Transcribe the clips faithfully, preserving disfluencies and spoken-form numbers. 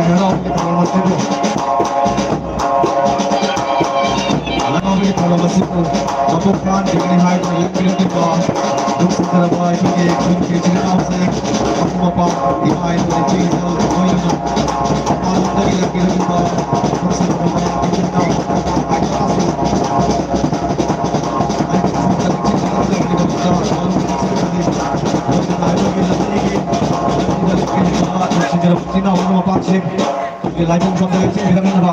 ꯍꯔꯥꯎꯕꯒꯤ ꯊꯧꯔꯝ ꯑꯁꯤꯕꯨ, ꯍꯔꯥꯎꯕꯒꯤ ꯊꯧꯔꯝ ꯑꯁꯤꯕꯨ ꯃꯄꯨꯡ ꯐꯥꯍꯟꯕꯤꯒꯅꯤ ꯍꯥꯏꯗꯨꯅ ꯂꯦꯡꯕꯤꯔꯛꯂꯤꯕ ꯅꯨꯡꯁꯤꯖꯔꯕ ꯑꯩꯈꯣꯏꯒꯤ ꯈꯨꯟꯒꯤ ꯏꯆꯤꯜ ꯏꯅꯥꯎꯁꯤꯡ, ꯃꯄꯨꯡ ꯃꯄꯥ, ꯏꯃꯥ ꯏꯕꯦꯜ ꯏꯆꯦ ꯏꯆꯜ ꯂꯣꯏꯅꯅ ꯃꯄꯥꯟꯂꯣꯝꯗꯒꯤ ꯂꯦꯡꯕꯤꯔꯛꯂꯤꯕ ꯅꯨꯡꯁꯤꯖꯔꯕ ꯏꯆꯤꯜ ꯏꯅꯥꯎ ꯀꯌꯥꯁꯨ ꯂꯥꯏꯕꯨꯡ ꯁꯣꯝꯗ ꯂꯦꯞꯆꯤꯟꯕꯤꯔꯝꯅꯕ꯫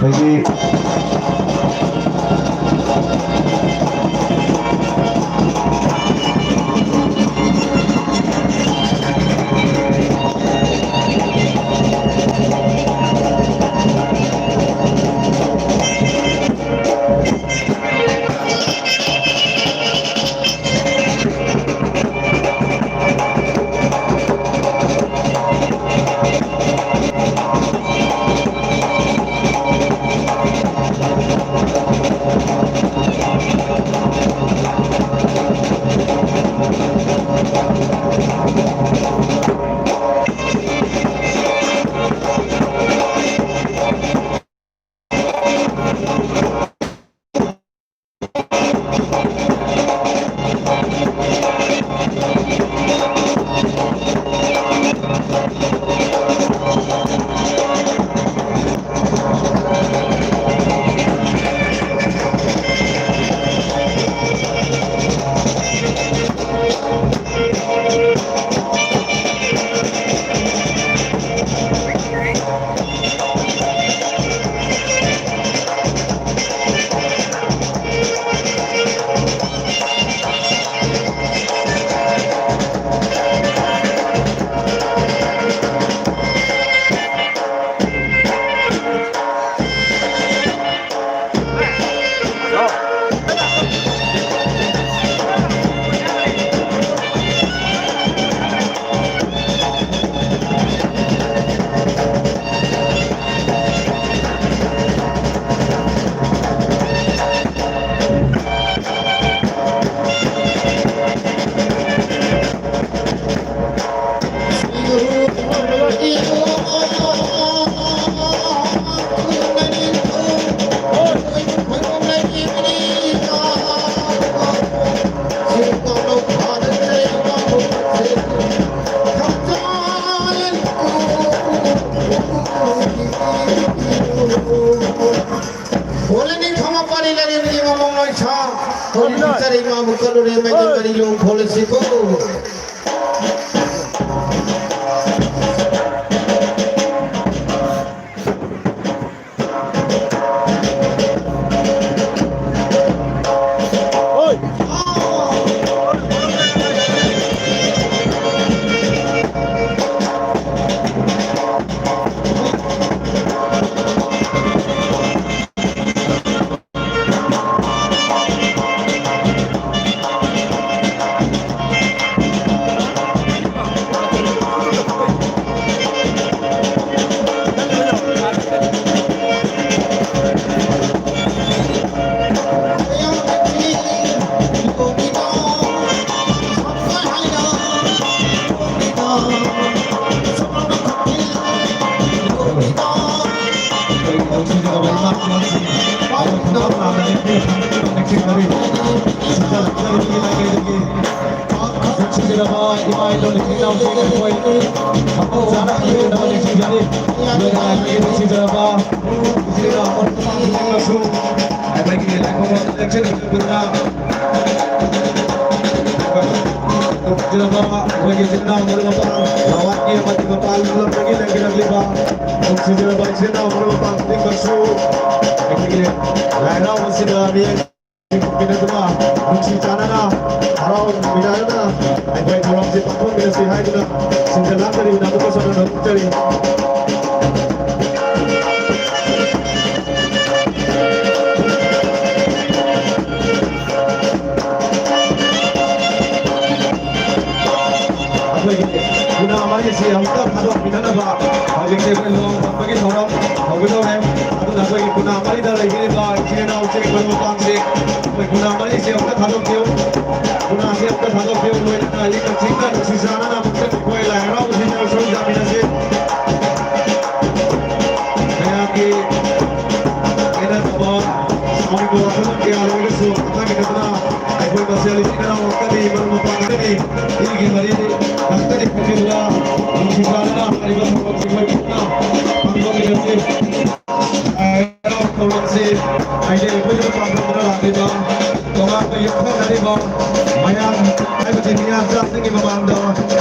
ꯑꯩꯈꯣꯏꯒꯤ ꯍꯧꯖꯤꯛ ꯆꯠꯆꯔꯤ ꯏꯃꯥꯕꯨ ꯀꯜꯂꯨꯔꯦ ꯃꯩꯗ ꯃꯔꯤ ꯂꯣꯡ ꯐꯣꯜꯂꯁꯤꯀꯣ꯫ ꯅꯨꯡꯁꯤꯖꯔꯕ ꯏꯃꯥ ꯏꯂꯣꯟ ꯏꯆꯤꯟ ꯏꯅꯥꯎꯁꯤꯡ ꯑꯩꯈꯣꯏ ꯃꯐꯝ ꯆꯥꯅ ꯍꯟꯕꯤꯔꯝꯅꯕ ꯅꯤꯡꯁꯤꯡꯖꯔꯤ꯫ ꯂꯣꯏꯅꯅ ꯑꯩꯈꯣꯏꯒꯤ ꯅꯨꯡꯁꯤꯖꯔꯕ ꯏꯆꯤꯟ ꯏꯅꯥꯎ ꯑꯃꯁꯨꯡ ꯑꯩꯈꯣꯏꯒꯤ ꯂꯥꯏꯐꯝ ꯂꯦꯡꯁꯤꯟꯕꯤꯗꯨꯅ ꯅꯨꯡꯁꯤꯖꯔꯕ ꯑꯩꯈꯣꯏꯒꯤ ꯏꯆꯤꯟ ꯏꯅꯥꯎ ꯃꯔꯨꯞ ꯃꯄꯥꯡ ꯂꯋꯥꯠꯀꯤ ꯑꯃꯗꯤ ꯃꯄꯥꯟ ꯂꯝꯗꯒꯤ ꯂꯩꯕꯤꯔꯛꯂꯤꯕ ꯅꯨꯡꯁꯤꯖꯔꯕ ꯏꯆꯤꯟ ꯏꯅꯥꯎ ꯃꯔꯨꯞ ꯃꯄꯥꯡ ꯈꯨꯗꯤꯡꯃꯛꯁꯨ ꯑꯩꯈꯣꯏꯒꯤ ꯂꯥꯏ ꯍꯔꯥꯎꯕꯁꯤꯗ ꯃꯤꯠꯌꯦꯡ ꯅꯨꯡꯁꯤ ꯆꯥꯟꯅꯅ ꯍꯔꯥꯎꯃꯤꯟꯅꯗꯨꯅ ꯑꯩꯈꯣꯏ ꯊꯧꯔꯝꯁꯤ ꯄꯥꯡꯊꯣꯛꯃꯤꯟꯅꯁꯤ ꯍꯥꯏꯗꯨꯅ ꯁꯤꯟꯖ ꯂꯥꯡꯖꯔꯤꯕ ꯑꯃꯨꯛꯀꯁꯨ ꯍꯟꯅ ꯐꯣꯡꯗꯣꯛꯆꯔꯤ꯫ ꯑꯩꯈꯣꯏꯒꯤ ꯄꯨꯅꯥ ꯃꯔꯤꯁꯤ ꯑꯃꯨꯛꯇ ꯊꯥꯗꯣꯛꯄꯤꯅꯅꯕ ꯍꯧꯖꯤꯛꯁꯦ ꯑꯩꯈꯣꯏ ꯂꯨꯍꯣꯡ ꯈꯣꯡꯗꯣꯡꯕꯒꯤ ꯊꯧꯔꯝ ꯍꯧꯒꯗꯧꯔꯦ꯫ ꯑꯗꯨꯅ ꯑꯩꯈꯣꯏꯒꯤ ꯄꯨꯅꯥ ꯃꯔꯤꯗ ꯂꯩꯕꯤꯔꯤꯕ ꯏꯆꯤꯜ ꯏꯅꯥꯎꯁꯤꯡ, ꯃꯔꯨꯞ ꯃꯄꯥꯡꯁꯤꯡ, ꯑꯩꯈꯣꯏ ꯄꯨꯅꯥ ꯃꯔꯤꯁꯤ ꯑꯃꯨꯛꯇ ꯊꯥꯗꯣꯛꯄꯤꯌꯨ꯫ ꯄꯨꯅꯥꯁꯤ ꯑꯃꯨꯛꯇ ꯊꯥꯗꯣꯛꯄꯤꯌꯨ꯫ ꯂꯣꯏꯅꯅ ꯏꯪꯅ ꯆꯤꯛꯅ ꯅꯨꯡꯁꯤ ꯆꯥꯟꯅꯅ ꯑꯃꯨꯛꯇꯪ ꯑꯩꯈꯣꯏ ꯂꯥꯏ ꯍꯔꯥꯎꯕꯁꯤꯡꯗ ꯁꯔꯨꯛ ꯌꯥꯃꯤꯟꯅꯁꯤ꯫ ꯃꯌꯥꯝꯒꯤ ꯄꯦꯟꯅꯗꯕ ꯁꯥꯎꯅꯤꯡꯕ ꯋꯥꯐꯝ ꯀꯌꯥ ꯂꯩꯔꯒꯁꯨ ꯄꯣꯊꯥꯃꯤꯟꯅꯗꯨꯅ ꯑꯩꯈꯣꯏ ꯃꯁꯦꯜ ꯏꯆꯤꯟ ꯏꯅꯥꯎ ꯉꯥꯛꯇꯅꯤ, ꯃꯔꯨꯞ ꯃꯄꯥꯡ ꯉꯥꯛꯇꯅꯤ, ꯏꯒꯤ ꯃꯔꯤ ꯉꯥꯛꯇꯅꯤ ꯈꯟꯕꯤꯗꯨꯅ ꯅꯨꯡꯁꯤ ꯆꯥꯟꯅꯅ ꯍꯥꯏꯔꯤꯕ ꯊꯧꯔꯝꯁꯤ ꯑꯩꯈꯣꯏ ꯄꯨꯟꯅ ꯄꯥꯡꯊꯣꯛꯃꯤꯟꯅꯁꯤ꯫ ꯍꯔꯥꯎ ꯊꯧꯔꯝꯁꯤ ꯍꯥꯏꯗꯤ ꯑꯩꯈꯣꯏꯒꯤ ꯄꯥꯡꯊꯣꯛꯇꯨꯅ ꯂꯥꯛꯂꯤꯕ ꯇꯣꯉꯥꯟ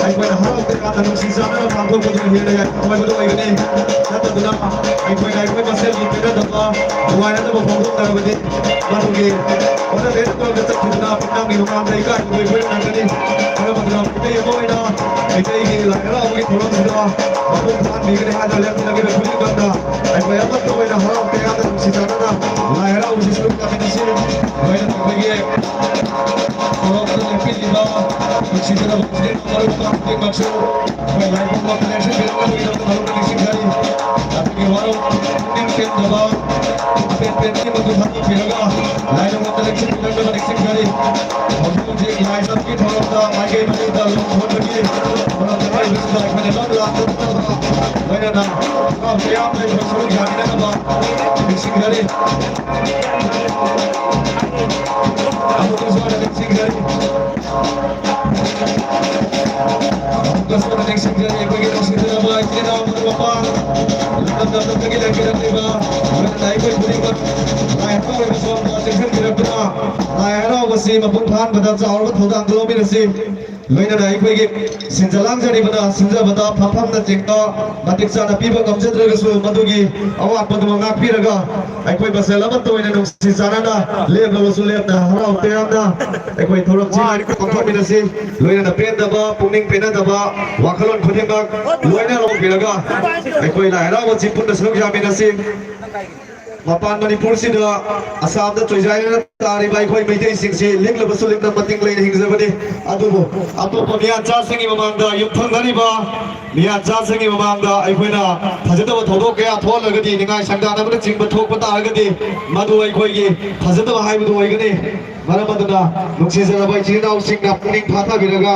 ꯑꯩꯈꯣꯏꯅ ꯍꯔꯥꯎ ꯇꯌꯥꯝꯅ ꯅꯨꯡꯁꯤ ꯆꯥꯟꯅꯅ ꯄꯥꯡꯊꯣꯛꯄꯗꯨꯅ ꯍꯦꯟꯅ ꯌꯥꯏꯐꯕ ꯑꯣꯏꯕꯅꯤ꯫ ꯅꯠꯇꯗꯨꯅ ꯑꯩꯈꯣꯏꯅ ꯑꯩꯈꯣꯏ ꯃꯁꯦꯜꯒꯤ ꯄꯦꯟꯅꯗꯕ, ꯅꯨꯡꯉꯥꯏꯅꯗꯕ ꯐꯣꯡꯗꯣꯛꯅꯔꯕꯗꯤ ꯃꯗꯨꯒꯤ ꯑꯣꯟꯅ ꯇꯩꯅꯕꯔꯣꯝꯗ ꯆꯠꯈꯤꯗꯨꯅ ꯃꯤꯌꯥꯝꯒꯤ ꯃꯃꯥꯡꯗ ꯏꯀꯥꯏ ꯈꯨꯝꯅꯕ ꯅꯪꯒꯅꯤ꯫ ꯃꯔꯝ ꯑꯗꯨꯅ ꯃꯤꯇꯩ ꯑꯃ ꯑꯣꯏꯅ ꯃꯤꯇꯩꯒꯤ ꯂꯥꯏ ꯍꯔꯥꯎꯕꯒꯤ ꯊꯧꯔꯝꯁꯤꯗ ꯃꯄꯨꯡ ꯐꯥꯍꯟꯕꯤꯒꯅꯤ ꯍꯥꯏꯗꯨꯅ ꯂꯦꯞꯇꯅ ꯈꯨꯗꯤꯡꯃꯛꯇ ꯑꯩꯈꯣꯏ ꯑꯃꯠꯇ ꯑꯣꯏꯅ ꯍꯔꯥꯎ ꯇꯌꯥꯝꯅ ꯅꯨꯡꯁꯤ ꯆꯥꯟꯅꯅ ꯂꯥꯏ ꯍꯔꯥꯎꯕꯁꯤ ꯁꯔꯨꯛ ꯌꯥꯃꯤꯟꯅꯁꯤ꯫ ꯂꯣꯏꯅ ꯑꯩꯈꯣꯏꯒꯤ ꯊꯧꯔꯝꯗ ꯂꯦꯞꯄꯤꯔꯤꯕ ꯅꯨꯡꯁꯤꯖꯔꯕ ꯃꯔꯨꯞ ꯃꯄꯥꯡ ꯈꯨꯗꯤꯡꯃꯛꯁꯨ ꯑꯩꯈꯣꯏ ꯂꯥꯏꯕꯨꯡ ꯂꯣꯝꯗ ꯂꯦꯡꯁꯤꯟꯕꯤꯔꯛꯅꯕꯒꯤꯗꯃꯛꯇ ꯅꯤꯡꯁꯤꯡꯖꯔꯤ꯫ ꯑꯗꯨꯒꯤ ꯋꯥꯔꯧ ꯄꯨꯛꯅꯤꯡ ꯄꯦꯟꯗꯕ ꯑꯄꯦꯟ ꯄꯦꯟ ꯈꯨꯗꯤꯡꯃꯛꯇꯨ ꯊꯥꯗꯣꯛꯄꯤꯔꯒ ꯂꯥꯏꯕꯨꯡ ꯂꯣꯝꯗ ꯂꯦꯡꯁꯤꯟꯕꯤꯔꯛꯅꯕ ꯅꯤꯡꯁꯤꯡꯖꯔꯤ꯫ ꯍꯧꯖꯤꯛ ꯍꯧꯖꯤꯛ ꯂꯥꯏꯁ꯭ꯔꯝꯒꯤ ꯊꯧꯔꯝꯗ ꯃꯥꯏꯀꯩ ꯃꯔꯤꯗ ꯂꯨꯝ ꯈꯣꯟꯕꯒꯤ ꯊꯧꯔꯝꯗ ꯂꯩꯕꯁꯤꯡꯗ ꯑꯩꯈꯣꯏꯅ ꯂꯝ ꯂꯥꯛꯇꯅꯕ ꯂꯣꯏꯅꯅ ꯍꯔꯥꯎ ꯇꯌꯥꯝꯅ ꯑꯩꯈꯣꯏ ꯁꯔꯨꯛ ꯌꯥꯃꯤꯟꯅꯅꯕ ꯅꯤꯡꯁꯤꯡꯖꯔꯤ꯫ ꯑꯃꯨꯛꯀꯁꯨ ꯍꯟꯅ ꯅꯤꯡꯁꯤꯡꯖꯔꯤ꯫ ꯑꯃꯨꯛꯀꯁꯨ ꯍꯟꯅ ꯅꯤꯡꯁꯤꯡꯖꯔꯤ ꯑꯩꯈꯣꯏꯒꯤ ꯅꯨꯡꯁꯤꯖꯔꯕ ꯏꯆꯤꯜ ꯏꯅꯥꯎ ꯃꯔꯨꯞ ꯃꯄꯥꯡ, ꯂꯝꯗꯝ ꯂꯝꯗꯝꯗꯒꯤ ꯂꯩꯕꯤꯔꯛꯂꯤꯕ ꯂꯣꯏꯅꯅ ꯑꯩꯈꯣꯏ ꯈꯨꯗꯤꯡꯃꯛ ꯂꯥꯏ ꯍꯔꯥꯎꯕꯒꯤ ꯁꯣꯝꯗ ꯆꯦꯟꯁꯤꯟꯕꯤꯔꯛꯇꯨꯅ ꯂꯥꯏ ꯍꯔꯥꯎꯕꯁꯤ ꯃꯄꯨꯡ ꯐꯥꯍꯟꯕꯗ ꯆꯥꯎꯔꯕ ꯊꯧꯗꯥꯡ ꯂꯧꯃꯤꯟꯅꯁꯤ꯫ ꯂꯣꯏꯅꯅ ꯑꯩꯈꯣꯏꯒꯤ ꯁꯤꯟꯖ ꯂꯥꯡꯖꯔꯤꯕꯅ ꯁꯤꯟꯖꯕꯗ ꯐꯝꯐꯝꯅꯆꯤꯡꯕ ꯃꯇꯤꯛ ꯆꯥꯅ ꯄꯤꯕ ꯉꯝꯖꯗ꯭ꯔꯒꯁꯨ ꯃꯗꯨꯒꯤ ꯑꯋꯥꯠꯄꯗꯨꯃꯛ ꯉꯥꯛꯄꯤꯔꯒ ꯑꯩꯈꯣꯏ ꯃꯁꯦꯜ ꯑꯃꯠꯇ ꯑꯣꯏꯅ ꯅꯨꯡꯁꯤ ꯆꯥꯟꯅꯅ ꯂꯦꯞꯂꯕꯁꯨ ꯂꯦꯞꯅ ꯍꯔꯥꯎ ꯇꯌꯥꯝꯅ ꯑꯩꯈꯣꯏ ꯊꯧꯔꯝꯁꯤ ꯄꯥꯡꯊꯣꯛꯃꯤꯟꯅꯁꯤ꯫ ꯂꯣꯏꯅꯅ ꯄꯦꯟꯗꯕ, ꯄꯨꯛꯅꯤꯡ ꯄꯦꯟꯅꯗꯕ ꯋꯥꯈꯜꯂꯣꯟ ꯈꯨꯗꯤꯡꯃꯛ ꯂꯣꯏꯅ ꯂꯧꯕꯤꯔꯒ ꯑꯩꯈꯣꯏ ꯂꯥꯏ ꯍꯔꯥꯎꯕꯁꯤ ꯄꯨꯟꯅ ꯁꯔꯨꯛ ꯌꯥꯃꯤꯟꯅꯁꯤ꯫ ꯃꯄꯥꯟ ꯃꯅꯤꯄꯨꯔꯁꯤꯗ ꯑꯁꯥꯝꯗ ꯆꯣꯏꯖꯥꯏꯅꯅ ꯇꯥꯔꯤꯕ ꯑꯩꯈꯣꯏ ꯃꯩꯇꯩꯁꯤꯡꯁꯤ ꯂꯤꯛꯂꯕꯁꯨ ꯂꯤꯛꯅ ꯃꯇꯤꯡ ꯂꯩꯅ ꯍꯤꯡꯖꯕꯅꯤ꯫ ꯑꯗꯨꯕꯨ ꯑꯇꯣꯞꯄ ꯃꯤꯌꯥꯟꯆꯥꯁꯤꯡꯒꯤ ꯃꯃꯥꯡꯗ, ꯌꯨꯝꯊꯪꯅꯔꯤꯕ ꯃꯤꯌꯥꯟꯆꯥꯁꯤꯡꯒꯤ ꯃꯃꯥꯡꯗ ꯑꯩꯈꯣꯏꯅ ꯐꯖꯗꯕ ꯊꯧꯗꯣꯛ ꯀꯌꯥ ꯊꯣꯛꯍꯜꯂꯒꯗꯤ, ꯅꯤꯡꯉꯥꯏ ꯁꯪꯗꯥꯟꯅꯕꯅꯆꯤꯡꯕ ꯊꯣꯛꯄ ꯇꯥꯔꯒꯗꯤ, ꯃꯗꯨ ꯑꯩꯈꯣꯏꯒꯤ ꯐꯖꯗꯕ ꯍꯥꯏꯕꯗꯨ ꯑꯣꯏꯒꯅꯤ꯫ ꯃꯔꯝ ꯑꯗꯨꯅ ꯅꯨꯡꯁꯤꯖꯔꯕ ꯏꯆꯤꯜ ꯏꯅꯥꯎꯁꯤꯡꯅ ꯄꯨꯛꯅꯤꯡ ꯐꯥꯊꯕꯤꯔꯒ,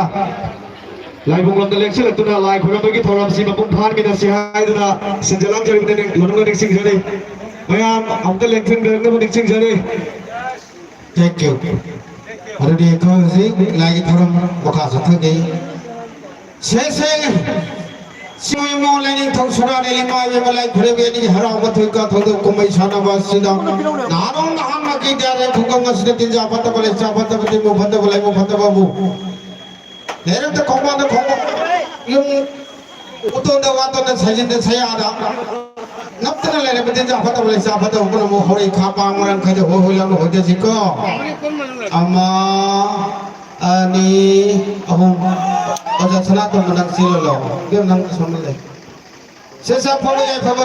ꯂꯥꯏꯕꯨꯡ ꯂꯣꯝꯗ ꯂꯦꯡꯁꯤꯜꯂꯛꯇꯨꯅ ꯂꯥꯏ ꯈꯨꯔꯨꯝꯕꯒꯤ ꯊꯧꯔꯝꯁꯤ ꯃꯄꯨꯡ ꯐꯥꯍꯟꯃꯤꯟꯅꯁꯤ ꯍꯥꯏꯗꯨꯅ ꯁꯤꯟꯖ ꯂꯥꯡꯖꯔꯤꯕꯗ ꯂꯣꯏꯅꯃꯛ ꯅꯤꯡꯁꯤꯡꯖꯔꯤ꯫ ꯃꯌꯥꯝ ꯑꯃꯨꯛꯇ ꯂꯦꯡꯁꯤꯟꯕꯤꯔꯛꯅꯕ ꯅꯤꯡꯁꯤꯡꯖꯔꯤ꯫ Thank you. ꯑꯗꯨꯗꯤ ꯑꯩꯈꯣꯏ ꯍꯧꯖꯤꯛ ꯂꯥꯏꯒꯤ ꯊꯧꯔꯝ ꯃꯈꯥ ꯆꯠꯊꯒꯦ꯫ ꯁꯦ ꯁꯦ, ꯁꯤꯡ ꯏꯃꯣ ꯂꯥꯏꯅꯤꯡꯊꯧ ꯁꯣꯔꯥꯔꯦꯜ ꯏꯃꯥ ꯏꯕꯦꯝꯃ ꯂꯥꯏ ꯈꯨꯔꯦꯝꯕꯤ ꯑꯅꯤꯒꯤ ꯍꯔꯥꯎꯕ ꯊꯣꯏꯀ ꯊꯧꯗꯣꯛ ꯀꯨꯝꯍꯩ ꯁꯥꯟꯅꯕ ꯑꯁꯤꯗ ꯅꯍꯥꯔꯣꯜ ꯅꯍꯥꯃꯛꯀꯤ ꯗꯤꯌꯥꯔꯦꯝ ꯈꯨꯡꯒꯪ ꯑꯁꯤꯗ ꯇꯤꯟꯖꯥ ꯐꯠꯇꯕ, ꯂꯩꯆꯥ ꯐꯠꯇꯕ, ꯇꯤꯟꯃꯨ ꯐꯠꯇꯕ, ꯂꯩꯃꯨ ꯐꯠꯇꯕꯕꯨ ꯂꯩꯔꯛꯇ ꯈꯣꯡꯕꯥꯟꯗ ꯈꯣꯡꯕ ꯌꯨꯝ ꯎꯇꯣꯟꯗ ꯋꯥꯇꯣꯟꯗ ꯁꯩꯖꯤꯟꯗ ꯁꯌꯥꯗ ꯅꯞꯇꯅ ꯂꯩꯔꯕ ꯇꯤꯟꯖꯥ ꯐꯠꯇꯕ ꯂꯩꯆꯥ ꯐꯠꯇꯕ ꯄꯨꯝꯅꯃꯛ ꯍꯧꯔꯛꯏ ꯈꯥ ꯄꯥꯡ ꯃꯔꯝ ꯈꯩꯗ ꯍꯣꯏ ꯍꯣꯏ ꯂꯥꯎꯅ ꯍꯣꯏꯗꯁꯤꯀꯣ꯫ ꯑꯃ, ꯑꯅꯤ, ꯑꯍꯨꯝ꯫ ꯑꯣꯖꯥ ꯁꯅꯥꯇꯣꯟꯕ ꯅꯪ ꯆꯦꯜꯂꯣ ꯂꯥꯎ꯫ ꯏꯕꯦꯝ ꯅꯪ ꯑꯁꯣꯝꯗ ꯂꯩ꯫ ꯁꯦꯁꯥ ꯐꯕ ꯌꯥꯏꯐꯕ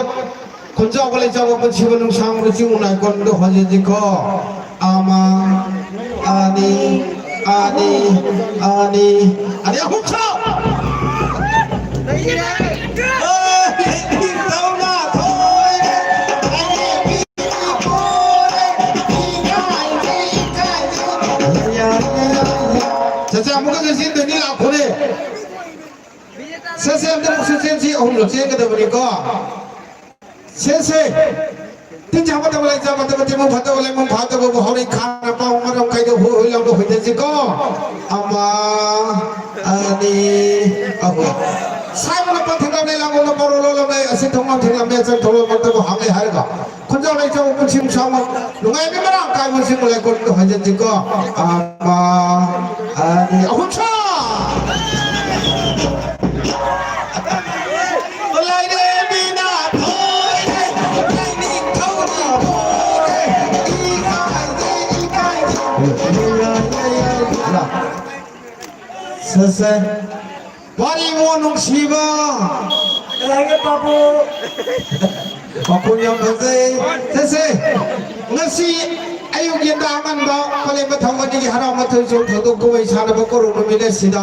ꯈꯨꯟꯖꯥꯎꯕ ꯂꯩꯖꯥꯎꯕ ꯄꯨꯟꯁꯤꯕ ꯅꯨꯡꯁꯥꯡꯕ ꯆꯤꯡ ꯅꯥꯏꯀꯣꯟꯗ ꯍꯣꯟꯖꯤꯟꯁꯤꯀꯣ꯫ ꯑꯃ, ꯑꯅꯤ, ꯑꯅꯤ, ꯑꯅꯤ, ꯑꯅꯤ, ꯑꯍꯨꯝ ꯁꯥ! ꯁꯦꯁꯥ ꯑꯃꯨꯛꯀ ꯆꯦꯟꯗꯣꯏꯅꯤ, ꯂꯥꯛꯈꯣꯅꯦ꯫ ꯁꯦ, ꯁꯦ, ꯑꯝꯇ ꯁꯦ, ꯁꯦ, ꯁꯤ ꯑꯍꯨꯝꯂꯛ ꯆꯦꯟꯒꯗꯕꯅꯤꯀꯣ꯫ ꯁꯦ, ꯁꯦ꯫ ꯇꯤꯟ ꯆꯥꯕ ꯇꯕ ꯂꯩ, ꯆꯥꯕ ꯇꯕ ꯇꯤꯃꯨ ꯐꯠꯇꯕ ꯂꯩ, ꯃꯨ ꯐꯠꯇꯕꯕꯨ ꯍꯧꯔꯤ ꯈꯥꯅ ꯄꯥꯎ ꯃꯔꯝ ꯀꯩꯗ ꯍꯨ ꯍꯨ ꯂꯧꯗ ꯍꯨꯏꯗꯁꯤꯀꯣ꯫ ꯑꯃ, ꯑꯅꯤ, ꯑꯍꯨꯝ꯫ ꯁꯥꯏꯕꯅ ꯄꯟꯊꯤꯡꯂꯝꯂꯦ, ꯂꯥꯡꯒꯣꯜꯅ ꯄꯥꯎꯔꯣ ꯂꯣꯜꯂꯝꯂꯦ, ꯑꯁꯤ ꯊꯣꯡꯉꯝ ꯊꯤꯡꯂꯝꯃꯦ, ꯆꯟ ꯊꯣꯡꯂꯝ ꯃꯔꯛꯇꯕꯨ ꯍꯥꯡꯂꯦ ꯍꯥꯏꯔꯒ ꯈꯨꯟꯖꯥꯎ ꯂꯩꯆꯥꯎ ꯄꯨꯟꯁꯤ ꯅꯨꯡꯁꯥꯡꯕ ꯅꯨꯡꯉꯥꯏꯕꯤ ꯃꯔꯥꯡ ꯀꯥꯏꯕ ꯁꯤꯕꯨ ꯂꯩꯀꯣꯜꯗ ꯍꯟꯖꯤꯟꯁꯤꯀꯣ꯫ ꯑꯃ, ꯑꯅꯤ, ꯑꯍꯨꯝ ꯁꯥ! ꯂꯥꯏꯔꯦꯝꯕꯤꯅ ꯊꯣꯏꯔꯦ, ꯂꯥꯏꯅꯤꯡꯊꯧꯅ ꯄꯣꯔꯦ, ꯏꯀꯥꯏꯗꯦ, ꯏꯀꯥꯏꯗꯦ꯫ ꯁꯦ, ꯁꯦ꯫ ꯋꯥꯔꯤꯉꯣ ꯅꯨꯡꯁꯤꯕ꯫ ꯀꯩ ꯍꯥꯏꯒꯦ ꯄꯥꯕꯨ? ꯃꯈꯣꯟ ꯌꯥꯝ ꯐꯖꯩ꯫ ꯁꯦ, ꯁꯦ꯫ ꯉꯁꯤ ꯑꯌꯨꯛ ꯌꯦꯟꯗꯥ ꯑꯉꯟꯕ ꯄꯂꯦꯝꯕ ꯊꯧꯒꯅꯤꯒꯤ ꯍꯔꯥꯎ ꯃꯊꯣꯏ ꯆꯣꯡ ꯊꯧꯗꯣꯛ ꯀꯨꯝꯍꯩ ꯁꯥꯟꯅꯕ ꯀꯣꯔꯧ ꯅꯨꯃꯤꯠ ꯑꯁꯤꯗ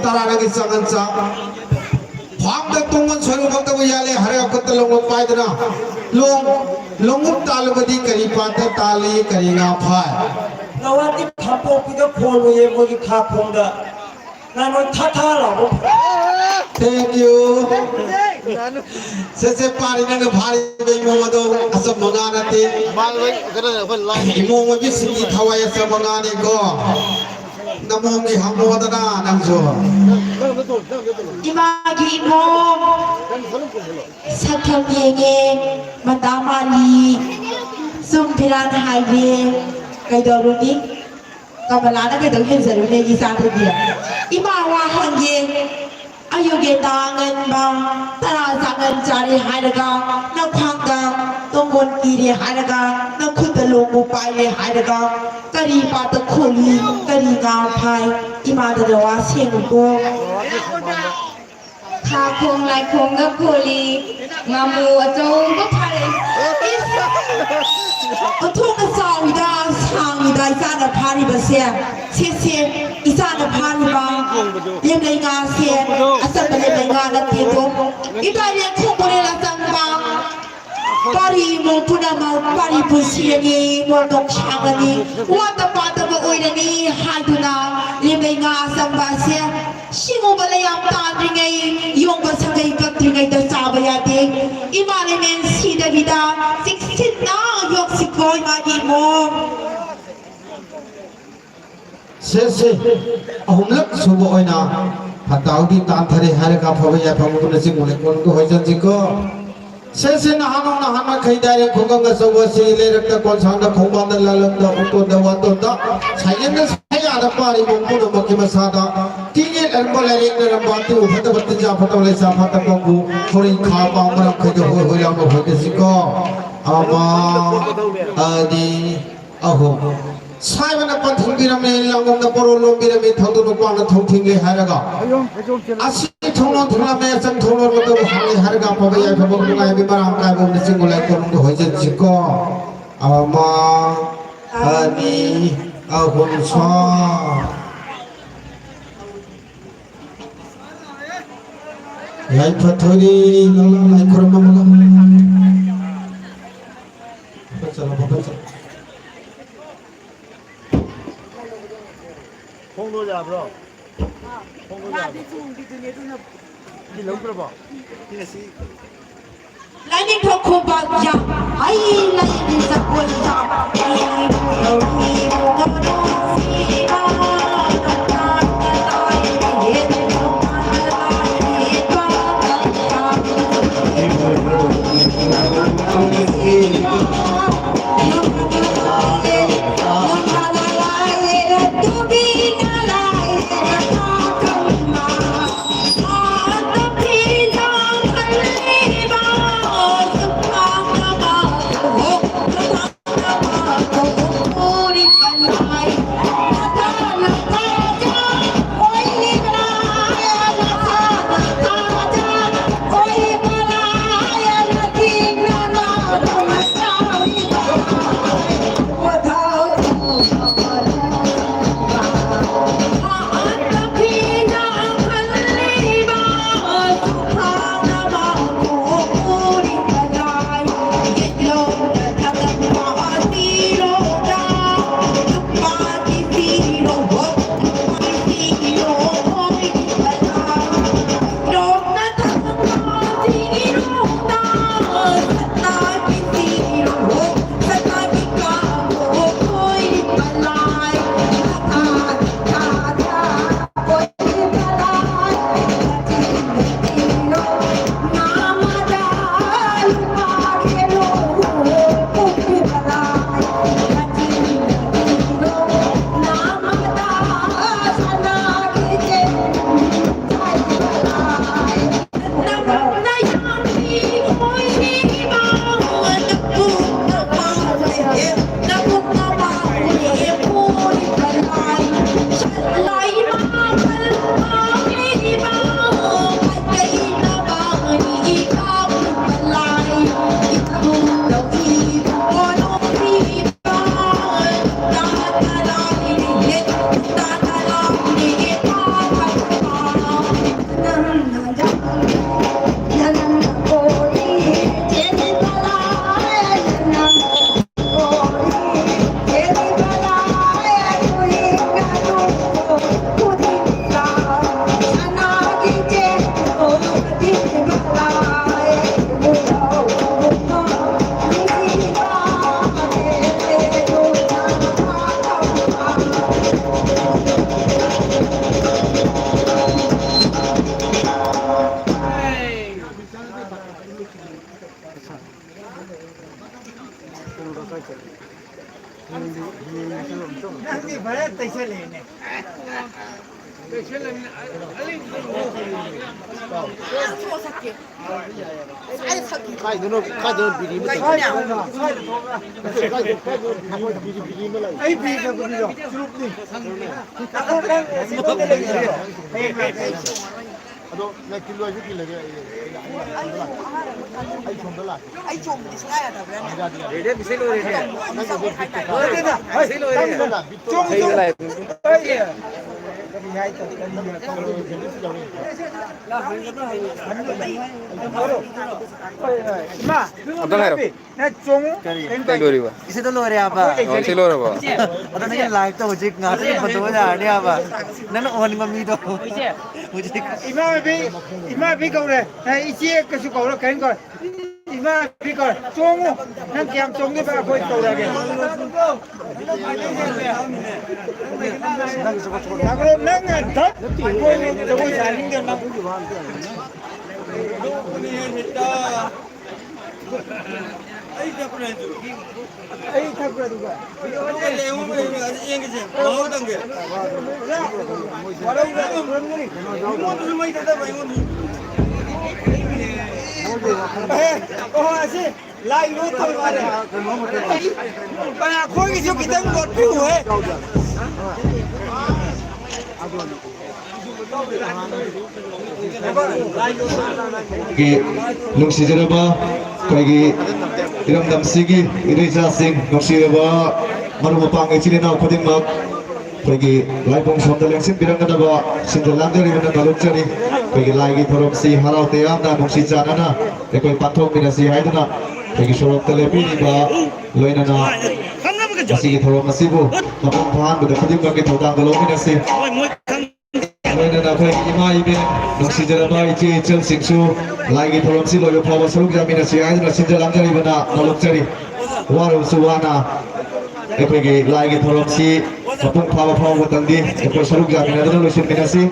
ꯇꯔꯥꯅꯒꯤ ꯆꯥꯡꯉꯟꯆꯥ ꯈ꯭ꯋꯥꯡꯗ ꯇꯣꯡꯉꯟ ꯁꯣꯏꯔꯨ ꯐꯠꯇꯕ ꯌꯥꯜꯂꯦ, ꯍꯔꯥꯎ ꯈꯨꯠꯇ ꯂꯣꯡꯉꯨꯞ ꯄꯥꯏꯗꯅ ꯂꯣꯡ-, ꯂꯣꯡꯉꯨꯞ ꯇꯥꯜꯂꯨꯕꯗꯤ ꯀꯔꯤ ꯄꯥꯠꯇ ꯇꯥꯜꯂꯤ, ꯀꯔꯤ ꯉꯥ ꯐꯥꯏ? ꯅꯋꯥꯗꯤ ꯈꯥꯄꯣꯛꯄꯤꯗ ꯈꯣꯜꯂꯨꯌꯦ ꯃꯣꯏꯒꯤ ꯈꯥ ꯈꯣꯡꯗ꯫ ꯅꯪ ꯅꯣꯏ ꯊꯥ ꯊꯥ ꯂꯥꯎꯕ꯫ Thank you꯫ ꯁꯦ, ꯁꯦ, ꯄꯥꯔꯤ ꯅꯪꯅ ꯐꯥꯔꯤꯕ ꯏꯃꯣꯝ ꯑꯗꯣ ꯑꯆꯝꯕ ꯉꯥ ꯅꯠꯇꯦ꯫ ꯃꯥ ꯂꯣꯏ ꯀꯩꯅꯣ ꯑꯩꯈꯣꯏ ꯂꯥꯏ꯫ ꯏꯃꯣꯝ ꯑꯣꯏꯕꯤꯁꯤꯡꯒꯤ ꯊꯋꯥꯏ ꯑꯆꯝꯕ ꯉꯥꯅꯤꯀꯣ꯫ ꯅꯃꯣꯝꯒꯤ ꯍꯪꯉꯣꯗꯅ ꯅꯪꯁꯨ꯫ ꯏꯃꯥꯒꯤ ꯏꯃꯣꯝ ꯁꯛ ꯌꯥꯝ ꯌꯦꯡꯉꯦ, ꯃꯇꯥ ꯃꯥꯜꯂꯤ, ꯁꯨꯝ ꯐꯤꯔꯥꯟ ꯍꯥꯏꯔꯦ, ꯀꯩꯗꯧꯔꯨꯅꯤ? ꯀꯃꯂꯥꯅ ꯀꯩꯗꯧ ꯍꯦꯟꯖꯜꯂꯨꯅꯦ ꯏꯆꯥꯗꯒꯤ? ꯏꯃꯥ ꯋꯥ ꯍꯪꯒꯦ꯫ ꯑꯌꯨꯛ ꯉꯟꯇꯥ ꯉꯟꯕ, ꯇꯔꯥ ꯆꯥꯉꯟ ꯆꯥꯔꯦ ꯍꯥꯏꯔꯒ, ꯅꯈ꯭ꯋꯥꯡꯗ ꯇꯣꯡꯒꯣꯟ ꯀꯤꯔꯦ ꯍꯥꯏꯔꯒ, ꯅꯈꯨꯠꯇ ꯂꯣꯡꯕꯨ ꯄꯥꯏꯔꯦ ꯍꯥꯏꯔꯒ, ꯀꯔꯤ ꯄꯥꯠꯇ ꯈꯣꯜꯂꯤ, ꯀꯔꯤ ꯉꯥ ꯐꯥꯏ? ꯏꯃꯥꯗ ꯅꯋꯥ ꯁꯦꯡꯉꯨꯀꯣ꯫ ꯈꯥꯈꯣꯡ ꯂꯥꯏꯈꯣꯡꯗ ꯈꯣꯜꯂꯤ, ꯉꯥꯃꯨ ꯑꯆꯧꯕ ꯐꯥꯔꯦ꯫ ꯏꯁ! ꯑꯣꯟꯊꯣꯛꯅ ꯆꯥꯎꯏꯗ, ꯁꯥꯡꯉꯤꯗ ꯏꯆꯥꯅ ꯐꯥꯔꯤꯕꯁꯦ꯫ ꯁꯦ, ꯁꯦ, ꯏꯆꯥꯅ ꯐꯥꯔꯤꯕ ꯂꯦꯝꯂꯩ ꯉꯥꯁꯦ ꯑꯆꯝꯕ ꯂꯦꯝꯂꯩ ꯉꯥ ꯅꯠꯇꯦꯀꯣ꯫ ꯏꯕꯥꯏ ꯂꯦꯟ ꯈꯣꯡꯕꯣꯔꯦꯜ ꯑꯆꯝꯕ꯫ ꯄꯥꯔꯤ ꯏꯃꯨꯡ ꯄꯨꯝꯅꯃꯛ ꯄꯥꯔꯤ ꯄꯨꯟꯁꯤꯔꯅꯤ, ꯅꯣꯡꯗꯣꯡ ꯁꯥꯡꯉꯅꯤ, ꯋꯥꯠꯇ ꯄꯥꯗꯕ ꯑꯣꯏꯔꯅꯤ ꯍꯥꯏꯗꯨꯅ ꯂꯦꯝꯂꯩ ꯉꯥ ꯑꯆꯝꯕ ꯑꯁꯦ ꯁꯤꯡꯉꯨꯕ ꯂꯩꯌꯥꯝ ꯇꯥꯟꯗ꯭ꯔꯤꯉꯩ, ꯌꯣꯡꯕ ꯁꯥꯒꯩ ꯀꯛꯇ꯭ꯔꯤꯉꯩꯗ ꯆꯥꯕ ꯌꯥꯗꯦ꯫ ꯏꯃꯥ ꯂꯩꯃꯦꯟ ꯁꯤꯗꯕꯤꯗ ꯆꯦꯛꯁꯤꯟꯅ ꯌꯣꯛꯁꯤꯀꯣ ꯏꯃꯥꯒꯤ ꯏꯃꯨꯡ꯫ ꯁꯦ, ꯁꯦ, ꯑꯍꯨꯝꯂꯛ ꯁꯨꯕ ꯑꯣꯏꯅ ꯐꯠꯇ ꯍꯥꯎꯗꯤ ꯇꯥꯟꯊꯔꯦ ꯍꯥꯏꯔꯒ ꯑꯐꯕ ꯌꯥꯏꯐꯕ ꯄꯨꯟꯅ ꯆꯤꯡꯉꯨ ꯂꯩꯀꯣꯜꯗꯨ ꯍꯣꯏꯖꯟꯁꯤꯀꯣ꯫ ꯁꯦ, ꯁꯦ, ꯅꯍꯥꯟ ꯅꯣꯡ ꯅꯍꯥꯟ ꯃꯈꯩ ꯗꯥꯏꯔꯦꯛ ꯈꯨꯡꯒꯪ ꯑꯆꯧꯕ ꯑꯁꯤ ꯂꯩꯔꯛꯇ ꯀꯣꯟꯁꯥꯡꯗ ꯈꯣꯡꯕꯥꯟꯗ ꯂꯥꯂꯝꯗ ꯎꯇꯣꯟꯗ ꯋꯥꯇꯣꯟꯗ ꯁꯥꯏꯌꯦꯟꯗ ꯁꯌꯥꯗ ꯄꯥꯔꯤꯕ ꯄꯨꯝꯅꯃꯛꯀꯤ ꯃꯁꯥꯗ ꯇꯤꯡꯒꯦꯠ ꯑꯔꯨꯝꯕ ꯂꯥꯏꯔꯦꯛꯅꯔꯝꯕ ꯑꯇꯤꯡꯕ ꯐꯠꯇꯕ ꯇꯤꯟꯖꯥ ꯐꯠꯇꯕ ꯂꯩꯁꯥ ꯐꯠꯇꯕꯕꯨ ꯍꯣꯔꯩ ꯈꯥ ꯄꯥꯡ ꯃꯔꯝ ꯈꯩꯗ ꯍꯣꯏ ꯍꯣꯏ ꯂꯥꯎꯅ ꯍꯣꯏꯗꯁꯤꯀꯣ꯫ ꯑꯃ, ꯑꯅꯤ, ꯑꯍꯨꯝ꯫ ꯁꯥꯏꯕꯅ ꯄꯟꯊꯨꯡꯕꯤꯔꯝꯃꯤ, ꯂꯥꯡꯕꯝꯅ ꯄꯣꯔꯣ ꯂꯣꯝꯕꯤꯔꯝꯃꯤ, ꯊꯧꯗꯨꯅ ꯀ꯭ꯋꯥꯛꯅ ꯊꯧ ꯊꯤꯡꯂꯦ ꯍꯥꯏꯔꯒ, ꯑꯁꯤ ꯊꯣꯡꯂꯣꯟ ꯊꯣꯡꯂꯝꯃꯦ, ꯑꯆꯪ ꯊꯣꯡꯂꯣꯟ ꯃꯇꯧ ꯍꯥꯡꯂꯦ ꯍꯥꯏꯔꯒ, ꯑꯐꯕ ꯌꯥꯏꯐꯕ ꯅꯨꯡꯉꯥꯏꯕꯤ ꯃꯔꯥꯡ ꯀꯥꯏꯕ ꯑꯃꯅ ꯆꯤꯡꯕ ꯂꯥꯏꯀꯣꯟꯗ ꯍꯣꯏꯖꯟꯁꯤꯀꯣ꯫ ꯑꯃ, ꯑꯅꯤ, ꯑꯍꯨꯝ, ꯁꯥ꯫ ꯌꯥꯏꯐ ꯊꯣꯏꯔꯤ, ꯂꯥꯏ ꯈꯨꯔꯨꯝꯕ ꯑꯃꯒ꯫ ꯐꯠꯆꯔꯣ, ꯐꯠꯆꯔꯣ꯫ ꯈꯣꯡꯗꯣ ꯌꯥꯕ꯭ꯔꯣ? ꯈꯣꯡꯗꯣ ꯌꯥꯕ꯭ꯔꯣ? ꯁꯤ ꯂꯧꯗ꯭ꯔꯕꯣ? ꯁꯤꯅ ꯁꯤ꯫ ꯂꯥꯏꯅꯤꯡꯊꯧ ꯈꯨꯕꯥꯛ ꯌꯥꯝ ꯍꯩ ꯂꯩꯅꯤ ꯖꯒꯣꯏ ꯌꯥꯝ ꯍꯩ ꯇꯧꯔꯤ ꯃꯣꯃꯣꯟ ꯁꯤꯕ꯫ ꯅꯪꯗꯤ ꯐꯖꯅ ꯇꯩꯁꯜꯂꯦꯅꯦ꯫ ꯇꯩꯁꯜꯂꯃꯤꯅ ꯑ-, ꯑꯂꯤꯡ-, ꯑꯩ ꯁꯛꯀꯦ꯫ ꯑꯩ ꯁꯛꯀꯦ꯫ ꯀꯥꯏꯗꯅꯣ, ꯀꯥꯏꯗꯅꯣ ꯕꯤꯔꯤ ꯑꯃ ꯂꯩ꯫ ꯀꯥꯏꯗꯅꯣ, ꯀꯥꯏꯗꯅꯣ ꯕꯤꯔꯤ, ꯕꯤꯔꯤ, ꯕꯤꯔꯤ ꯑꯃ ꯂꯩ꯫ ꯑꯩ ꯐꯤ ꯆꯠꯄꯗꯨꯗꯣ, ꯆꯨꯔꯨꯞꯅꯤ꯫ ꯅꯈꯣꯏ ꯅꯪ ꯁꯤꯗ ꯂꯩꯔꯤꯔꯣ? ꯍꯌꯦꯡ ꯂꯥꯛꯀꯦ꯫ ꯑꯗꯣ ꯅꯪ ꯀꯤꯂꯣ ꯍꯥꯏꯁꯨ ꯀꯤꯂꯒꯦ ꯑꯩ, ꯑꯩ, ꯑꯩ, ꯑꯩ ꯁꯣꯝꯗ ꯂꯥꯛꯀꯦ꯫ ꯑꯩ ꯆꯣꯡꯕꯗꯤ ꯁꯨꯡꯌꯥ ꯌꯥꯗꯕ꯭ꯔꯥꯅꯦ? ꯌꯥꯗꯦ, ꯌꯥꯗꯦ꯫ ꯔꯦꯗꯤꯑꯣ ꯃꯤꯁꯤ ꯂꯣꯏꯔꯦꯅꯦ꯫ ꯅꯪꯒꯤꯗꯣ ꯕꯤꯠꯇ ꯀꯥꯏ꯫ ꯅꯠꯇꯦꯗ, ꯍꯩ, ꯃꯤꯁꯤ ꯂꯣꯏꯔꯦꯅꯦ꯫ ꯅꯪꯒꯤꯗꯣ ꯂꯥꯛ, ꯕꯤꯠꯇ ꯆꯣꯡꯉꯨ, ꯀꯥꯏ꯫ ꯆꯣꯡꯉꯨ꯫ ꯍꯩ, ꯂꯥꯛꯑꯦ꯫ ꯀꯔꯤ ꯍꯥꯏ ꯇꯧ-, ꯀꯔꯤ ꯍꯥꯏ ꯇꯧ-, ꯍꯣꯏ, ꯍꯣꯏ꯫ ꯏꯃꯥ, ꯑꯝꯇ ꯉꯥꯏꯔꯣ꯫ ꯅꯪ ꯆꯣꯡꯉꯨ꯫ ꯀꯔꯤ? ꯀꯩꯝ ꯀꯥꯏꯗꯦ꯫ ꯂꯣꯏꯔꯤꯕ? ꯁꯤꯗ ꯂꯣꯏꯔꯦ ꯍꯥꯏꯕ꯫ ꯑꯩꯈꯣꯏ ꯑꯣ, ꯁꯤ ꯂꯣꯏꯔꯕꯣ? ꯑꯗꯣ ꯅꯪꯒꯤ ꯂꯥꯏꯐꯇ ꯍꯧꯖꯤꯛ ꯉꯥꯏꯍꯥꯛꯇꯪ ꯐꯣꯇꯣ ꯌꯥꯔꯅꯤ ꯍꯥꯏꯕ꯫ ꯅꯪꯅ ꯎꯍꯟꯅꯤꯡꯕ ꯃꯤꯗꯣ꯫ ꯍꯧꯖꯤꯛ꯫ ꯏꯃꯥ ꯏꯕꯤ, ꯏꯃꯥ ꯏꯕꯤ ꯀꯧꯔꯦ꯫ ꯑꯦ, ꯏꯆꯦ ꯀꯩꯁꯨ ꯀꯧꯔꯣ, ꯀꯔꯤꯝ ꯀꯧꯔꯣ꯫ ꯏꯃꯥ ꯏꯕꯤ ꯀꯧꯔꯦ꯫ ꯆꯣꯡꯉꯨ꯫ ꯅꯪ ꯀꯌꯥꯝ ꯆꯣꯡꯗꯣꯏꯕ ꯑꯩꯈꯣꯏ ꯇꯧꯔꯒꯦ꯫ ꯅꯪ ꯍꯟꯗꯛ ꯑꯩꯈꯣꯏ ꯖꯒꯣꯏ ꯁꯥꯅꯤꯡꯗꯦ ꯅꯪ꯫ ꯑꯩ ꯊꯛꯄ꯭ꯔꯥ ꯑꯗꯨꯒ? ꯑꯩ ꯊꯛꯄ꯭ꯔꯥ ꯑꯗꯨꯒ? ꯌꯦꯡꯉꯁꯦ, ꯃꯍꯥꯎ ꯇꯪꯒꯦ꯫ ꯋꯥꯔꯧꯔ ꯈꯨꯔꯝꯒꯅꯤ꯫ ꯃꯤꯉꯣꯟꯗꯁꯨ ꯃꯩ ꯊꯥꯗꯕ, ꯑꯩꯉꯣꯟꯗꯁꯨ꯫ ꯑꯦ, ꯑꯣ, ꯑꯁꯤ ꯂꯥꯏ ꯂꯣ ꯇꯧꯔꯦ꯫ ꯑꯩꯈꯣꯏꯒꯤꯁꯨ ꯈꯤꯇꯪ ꯂꯣꯠꯄꯤꯌꯨꯍꯦ꯫ ꯑꯩꯈꯣꯏꯒꯤ ꯅꯨꯡꯁꯤꯖꯔꯕ ꯑꯩꯈꯣꯏꯒꯤ ꯏꯔꯝꯗꯝꯁꯤꯒꯤ ꯏꯔꯩꯆꯥꯁꯤꯡ, ꯅꯨꯡꯁꯤꯔꯕ ꯃꯔꯨꯞ ꯃꯄꯥꯡ ꯏꯆꯤꯜ ꯏꯅꯥꯎ ꯈꯨꯗꯤꯡꯃꯛ, ꯑꯩꯈꯣꯏꯒꯤ ꯂꯥꯏꯕꯨꯡ ꯁꯣꯝꯗ ꯂꯦꯡꯁꯤꯟꯕꯤꯔꯝꯒꯗꯕ ꯁꯤꯟꯖ ꯂꯥꯡꯖꯔꯤꯕꯅ ꯅꯣꯂꯨꯛꯆꯔꯤ꯫ ꯑꯩꯈꯣꯏꯒꯤ ꯂꯥꯏꯒꯤ ꯊꯧꯔꯝꯁꯤ ꯍꯔꯥꯎ ꯇꯌꯥꯝꯅ ꯅꯨꯡꯁꯤ ꯆꯥꯟꯅꯅ ꯑꯩꯈꯣꯏ ꯄꯥꯡꯊꯣꯛꯃꯤꯟꯅꯁꯤ ꯍꯥꯏꯗꯨꯅ ꯑꯩꯈꯣꯏꯒꯤ ꯁꯣꯔꯣꯛꯇ ꯂꯦꯞꯄꯤꯔꯤꯕ, ꯂꯣꯏꯅꯅ ꯃꯁꯤꯒꯤ ꯊꯧꯔꯝ ꯑꯁꯤꯕꯨ ꯃꯄꯨꯡ ꯐꯥꯍꯟꯕꯗ ꯈꯨꯗꯤꯡꯃꯛꯀꯤ ꯊꯧꯗꯥꯡꯗ ꯂꯧꯃꯤꯟꯅꯁꯤ꯫ ꯂꯣꯏꯅꯅ ꯑꯩꯈꯣꯏꯒꯤ ꯏꯃꯥ ꯏꯕꯦꯟ, ꯅꯨꯡꯁꯤꯖꯔꯕ ꯏꯆꯦ ꯏꯆꯜꯁꯤꯡꯁꯨ ꯂꯥꯏꯒꯤ ꯊꯧꯔꯝꯁꯤ ꯂꯣꯏꯕ ꯐꯥꯎꯕ ꯁꯔꯨꯛ ꯌꯥꯃꯤꯟꯅꯁꯤ ꯍꯥꯏꯗꯨꯅ ꯁꯤꯟꯖ ꯂꯥꯡꯖꯔꯤꯕꯅ ꯅꯣꯂꯨꯛꯆꯔꯤ꯫ ꯋꯥꯔꯕꯁꯨ ꯋꯥꯅ ꯑꯩꯈꯣꯏꯒꯤ ꯂꯥꯏꯒꯤ ꯊꯧꯔꯝꯁꯤ ꯃꯄꯨꯡ ꯐꯥꯕ ꯐꯥꯎꯕꯇꯪꯗꯤ ꯑꯩꯈꯣꯏ ꯁꯔꯨꯛ ꯌꯥꯃꯤꯟꯅꯗꯨꯅ ꯂꯣꯏꯁꯤꯟꯃꯤꯟꯅꯁꯤ꯫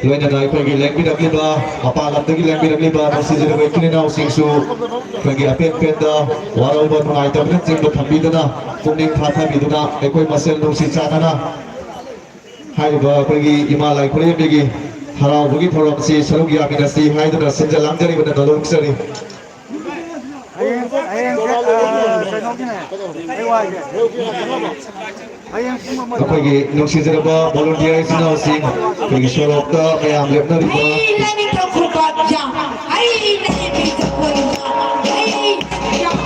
ꯂꯣꯏꯅꯅ ꯑꯩꯈꯣꯏꯒꯤ ꯂꯦꯡꯕꯤꯔꯛꯂꯤꯕ, ꯃꯄꯥꯟ ꯂꯝꯗꯒꯤ ꯂꯦꯡꯕꯤꯔꯛꯂꯤꯕ ꯅꯨꯡꯁꯤꯖꯔꯕ ꯏꯆꯤꯜ ꯏꯅꯥꯎꯁꯤꯡꯁꯨ ꯑꯩꯈꯣꯏꯒꯤ ꯑꯄꯦꯟ ꯄꯦꯟꯗ ꯋꯥꯔꯧꯕ ꯅꯨꯡꯉꯥꯏꯇꯕꯅꯆꯤꯡꯕ ꯊꯝꯕꯤꯗꯨꯅ, ꯄꯨꯛꯅꯤꯡ ꯊꯥꯊꯕꯤꯗꯨꯅ ꯑꯩꯈꯣꯏ ꯃꯁꯦꯜ ꯅꯨꯡꯁꯤ ꯆꯥꯟꯅꯅ ꯍꯥꯏꯔꯤꯕ ꯑꯩꯈꯣꯏꯒꯤ ꯏꯃꯥ ꯂꯥꯏ ꯈꯨꯔꯦꯝꯕꯤꯒꯤ ꯍꯔꯥꯎꯕꯒꯤ ꯊꯧꯔꯝꯁꯤ ꯁꯔꯨꯛ ꯌꯥꯃꯤꯟꯅꯁꯤ ꯍꯥꯏꯗꯨꯅ ꯁꯤꯟꯖ ꯂꯥꯡꯖꯔꯤꯕꯅ ꯅꯣꯂꯨꯛꯆꯔꯤ꯫ ꯍꯌꯦꯡ, ꯍꯌꯦꯡꯁꯦ, ꯑ, ꯀꯩꯅꯣꯒꯤꯅꯦ, ꯑꯩ ꯋꯥꯏꯒꯦ꯫ ꯍꯌꯦꯡ ꯄꯨꯡ ꯑꯃꯗ꯫ ꯑꯩꯈꯣꯏꯒꯤ ꯅꯨꯡꯁꯤꯖꯔꯕ volunteer ꯏꯆꯤꯟ ꯏꯅꯥꯎꯁꯤꯡ, ꯑꯩꯈꯣꯏꯒꯤ ꯁꯣꯔꯣꯛꯇ ꯃꯌꯥꯝ ꯂꯦꯞꯅꯔꯤꯕ ꯑꯩ ꯂꯩꯅꯤꯡꯕ ꯈꯨꯕꯥꯛ ꯌꯥꯝ, ꯑꯩ ꯂꯩꯅꯤꯡꯕ ꯈꯨꯕꯥꯛ, ꯑꯩ ꯌꯥꯝ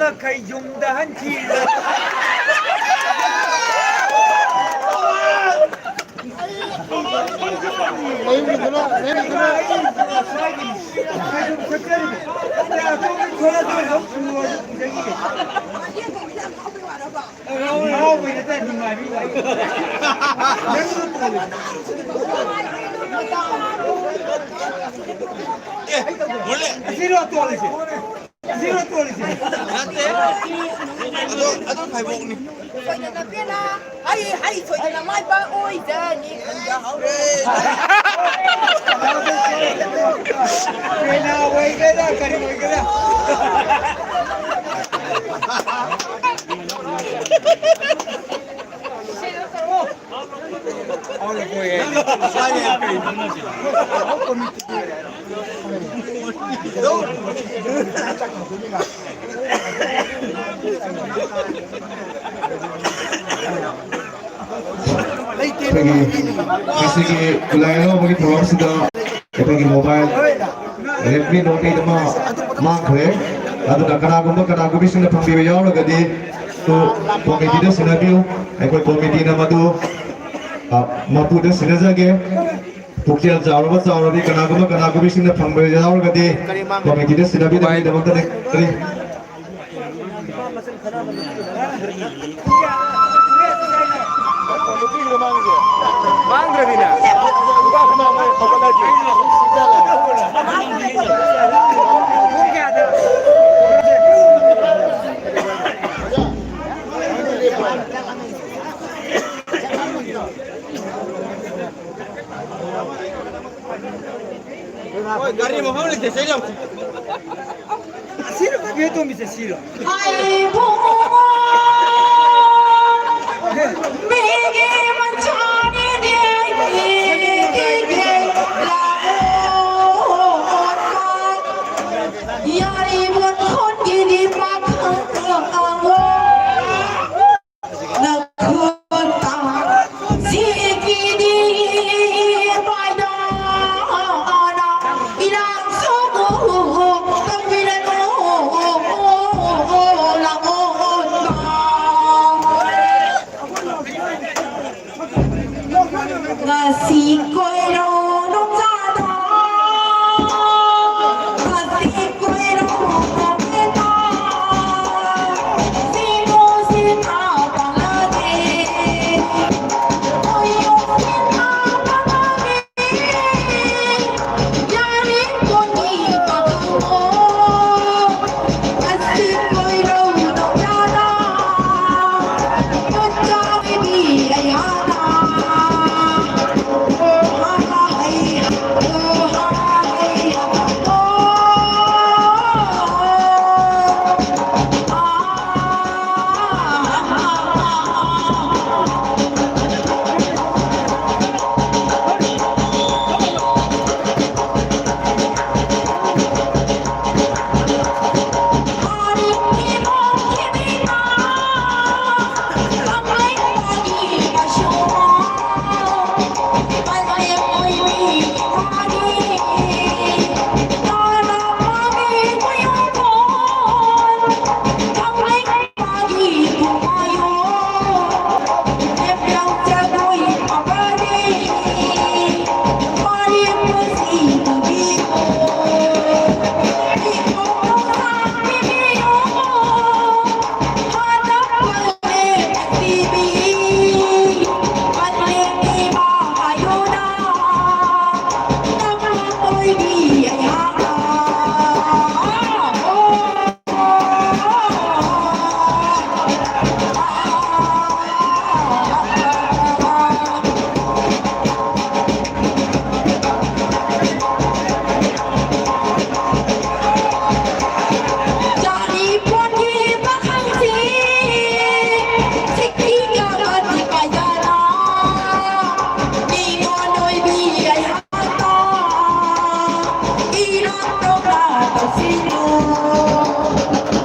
ꯃꯈꯩ ꯌꯨꯝꯗ ꯍꯟꯈꯤ꯫ ꯑꯦ, ꯃꯨꯜꯂꯦ꯫ ꯑꯁꯤꯔꯣ ꯇꯣꯜꯂꯤꯁꯦ? ꯑꯁꯤꯔꯣ ꯇꯣꯜꯂꯤꯁꯦ? ꯅꯠꯇꯦ꯫ ꯑꯗꯣ, ꯑꯗꯣ ꯐꯥꯏꯕꯣꯛꯅꯤ꯫ ꯁꯣꯏꯗꯅ ꯄꯦꯟꯅ ꯑꯩ ꯍꯩ ꯁꯣꯏꯗꯅ ꯃꯥꯏ ꯄꯥꯛ ꯑꯣꯏꯖꯅꯤ ꯈꯟꯖꯍꯧꯔꯦ꯫ ꯄꯦꯟꯅ ꯑꯣꯏꯒꯦꯔꯥ ꯀꯔꯤ ꯑꯣꯏꯒꯦꯔꯥ꯫ ꯑꯩꯈꯣꯏꯒꯤ ꯉꯁꯤꯒꯤ ꯈꯨꯂꯥꯏ ꯍꯔꯥꯎꯕꯒꯤ ꯊꯧꯔꯝꯁꯤꯗ ꯑꯩꯈꯣꯏꯒꯤ mobile Redmi Note eight ꯑꯃ ꯃꯥꯡꯈ꯭ꯔꯦ꯫ ꯑꯗꯨꯅ ꯀꯅꯥꯒꯨꯝꯕ ꯀꯅꯥꯒꯨꯝꯕꯤꯁꯤꯡꯅ ꯐꯪꯕꯤꯕ ꯌꯥꯎꯔꯒꯗꯤ ꯇꯨ ꯀꯣꯃꯤꯇꯤꯗ ꯁꯤꯟꯅꯕꯤꯌꯨ꯫ ꯑꯩꯈꯣꯏ ꯀꯣꯃꯤꯇꯤꯅ ꯃꯗꯨ, ꯑ, ꯃꯄꯨꯗ ꯁꯤꯟꯅꯖꯒꯦ꯫ ꯄꯨꯛꯆꯦꯜ ꯆꯥꯎꯔꯕ ꯆꯥꯎꯔꯕꯤ ꯀꯅꯥꯒꯨꯝꯕ ꯀꯅꯥꯒꯨꯝꯕꯤꯁꯤꯡꯅ ꯐꯪꯕ ꯌꯥꯎꯔꯒꯗꯤ ꯀꯣꯃꯤꯇꯤꯗ ꯁꯤꯟꯅꯕꯤꯅꯕꯒꯤꯗꯃꯛꯇ ꯅꯤꯡꯁꯤꯡꯖꯔꯤ꯫ ꯃꯥꯡꯗ꯭ꯔꯗꯤꯅꯦ꯫ ꯍꯣꯏ, ꯒꯥꯔꯤ ꯃꯐꯝ ꯂꯩꯇꯦ, ꯆꯦꯜꯂꯝꯃꯣ꯫ ꯑꯁꯤꯔꯣ, ꯏꯕꯦꯇꯣꯝꯕꯤꯁꯦ ꯁꯤꯔꯣ? ꯍꯥꯏ ꯏꯕꯨꯡꯉꯣ, ꯃꯤꯒꯤ ꯃꯆꯥꯅꯤꯅꯦ, ꯃꯤꯒꯤ ꯂꯥꯛꯑꯣ꯫ ꯌꯥꯔꯤꯕ ꯈꯣꯟꯒꯤꯗꯤ ꯄꯥꯈꯪ ꯑꯉꯥꯡ꯫ ꯅꯈꯨꯠꯇ ꯁꯤꯀꯤꯗꯤ ꯄꯥꯏꯗꯅ ꯏꯔꯥꯡ ꯁꯣꯛꯎ ꯇꯝꯕꯤꯔꯅꯨ꯫